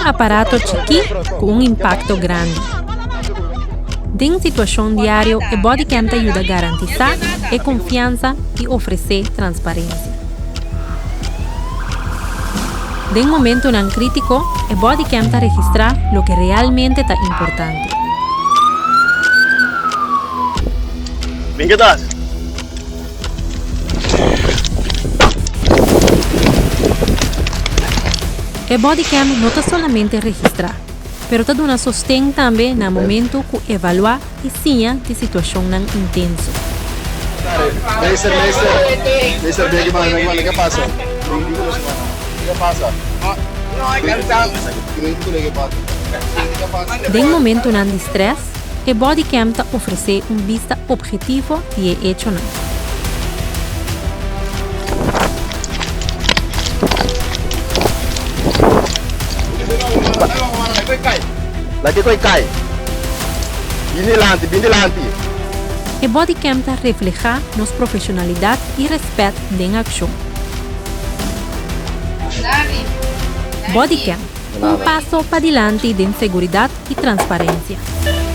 aparato chikí ku un impakto grandi. Den situashon diario e bodycam ta yuda garantisá e konfiansa i ofresé transparensia. Den momentunan krítiko e bodycam ta registrá loke realmente ta importante. Bin ke tas. E bodycam no ta solamente registrá, pero ta duna sosten tambe na momento ku evaluá i siña di situashonnan intenso. Meester, meester, meester, bin aki banda, bin aki banda, ke pasa? Ke pasa? Den momentonan di strès, e bodycam ta ofresé un bista ophetivo di e echonan. E bodycam ta reflehá nos profeshonalidat i rèspèt den akshon. Bodycam, un paso padilanti den seguridat i transparensia.